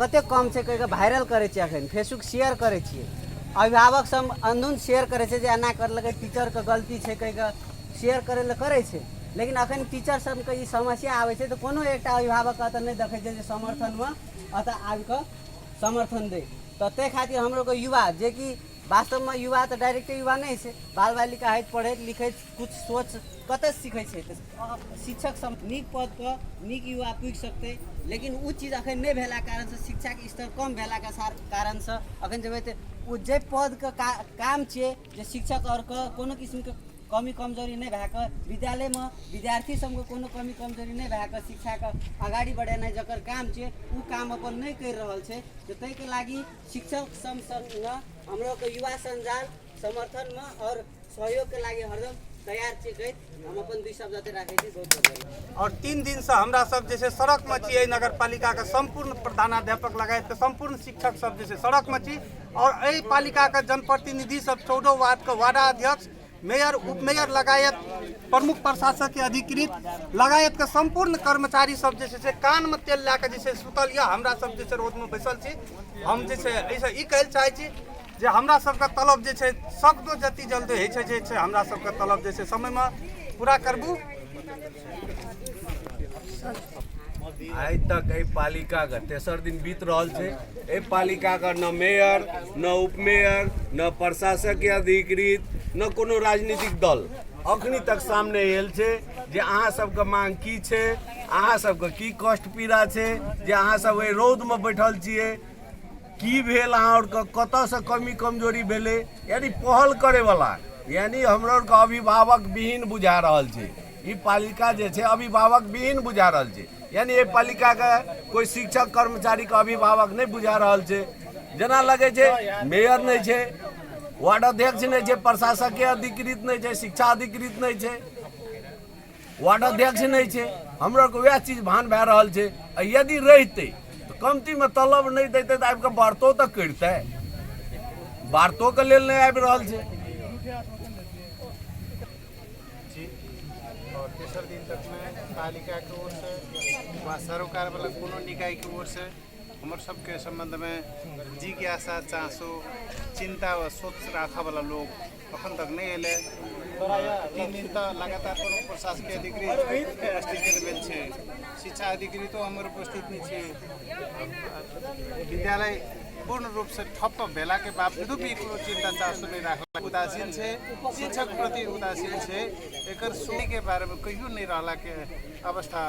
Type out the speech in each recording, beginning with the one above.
कतेक कम छै कहि कऽ वायरल करै छियै, अखन फेसबुक शेयर करै छियै। अभिभावक सब अंधुन शेयर करै छै जे एना करलकै, टीचरके गलती छै कहि कऽ शेयर करै लए करै छै। लेकिन अखन टीचर सबके ई समस्या आबै छै तऽ कोनो एकटा अभिभावक एतऽ नहि देखै छै जे समर्थनमे एतऽ आबि कऽ समर्थन दै। तऽ ताहि खातिर हमरो युवा, जेकि वास्तवमे युवा तऽ डायरेक्टे युवा नहि छै, बाल बालिका होइत पढ़ैत लिखैत कुछ सोच कतऽ सीखै छै? तऽ शिक्षक सब नीक पदपर नीक युवा पुगि सकतै। लेकिन ओ चीज अखन नहि भेलाके कारणसँ, शिक्षाके स्तर कम भेलाके कारणसँ अखन जेबै तऽ ओ जे पदके काम छियै जे शिक्षक आओरके कोनो किसिमके कमी कमजोरी नहि भए कऽ, विद्यालयमे विद्यार्थी सबके कोनो कमी कमजोरी नहि भए कऽ शिक्षाके अगाडि बढ़ेनाइ जकर काम छियै, ओ काम अपन नहि करि रहल छै। तऽ ताहिके लागि शिक्षक सँग हमरो युवा सञ्जाल समर्थनमे आओर सहयोगके लागि हरदम तैयार छी कहैत हम अपन दुई शब्द एतै राखै छी। बहुत बहुत धन्यवाद। आओर 3 दिनसँ हमरा सब जे छै सड़कमे छी। एहि नगरपालिकाके सम्पूर्ण प्रधानाध्यापक लगायत सम्पूर्ण शिक्षक सब जे छै सड़कमे छी। आओर एहि पालिकाके जनप्रतिनिधि सब, 14 वार्डके वार्डा अध्यक्ष, मेयर, उपमेयर लगायत प्रमुख प्रशासक अधिकृत लगायतके सम्पूर्ण कर्मचारी सब जे छै से कानमे तेल लए कऽ जे छै सुतल यऽ। हमरा सब जे छै रौदमे बैसल छी। हम जे छै एहिसँ ई कहै लए चाहै छी जे हमरा सबके तलब जे छै सकदो जति जल्दी होइ छै जे छै हमरा सबके तलब जे छै समयमे पूरा करबू। आइ तक एहि पालिकाके तेसर दिन बीत रहल छै। एहि पालिकाके न मेयर, न उपमेयर, न प्रशासकीय अधिकृत, न कोनो राजनीतिक दल अखनी तक सामने आयल छै जे अहाँ सबके मांग की छै, अहाँ सबके की कष्ट पीड़ा छै जे अहाँ सब एहि रौदमे बैठल छियै, की भेल अहाँ आओरके, कतऽसँ कमी कमजोरी भेलै। यानी पहल करैवला, यानी हमरा आओरके अभिभावक विहीन बुझा रहल छै। ई पालिका जे छै अभिभावक विहीन बुझा रहल छै। यानी एहि पालिकाके कोइ शिक्षक कर्मचारीके अभिभावक नहि बुझा रहल छै। जेना लगै छै मेयर नहि छै, वार्ड अध्यक्ष नहि छै, प्रशासकीय अधिकृत नहि छै, शिक्षा अधिकृत नहि छै, वार्ड अध्यक्ष नहि छै। हमरा आरके वएह चीज भान भए रहल छै। आ यदि रहितै तऽ कमतीमे तलब नहि दैतै तऽ आबि कऽ वार्तो तऽ करितै। वार्तोके लेल नहि आबि रहल छै। जी, और तेसर दिन तकमे पालिकाके ओरसँ वा सरोकारवला कोनो निकायके ओरसँ हमर सबके सम्बन्धमे जिज्ञासा, चासो, चिन्ता वा सोच राखऽवला लोक अखन तक नहि एलै। 3 दिन तऽ लगातार प्रमुख प्रशासकीय अधिकृत उपस्थित नहि भेल छै, शिक्षा अधिकृतो हमर उपस्थित नहि छै। विद्यालय पूर्ण रूपसँ ठप्प भेलाके बावजूद भी कोनो चिन्ता चासो नहि राखल, उदासीन छै, शिक्षक प्रति उदासीन छै। एकर सोचके बारेमे कहियो नहि रहलाके अवस्था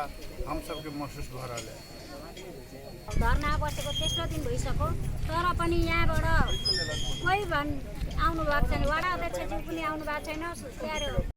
हम सबके महसुस भऽ रहल है। धरना बसेको तेस्रो दिन भइसक्यो, तर पनि यहाँबाट कोही भन् आउनु भएको छैन। वडा अध्यक्षज्यू पनि आउनु भएको छैन। के अरे।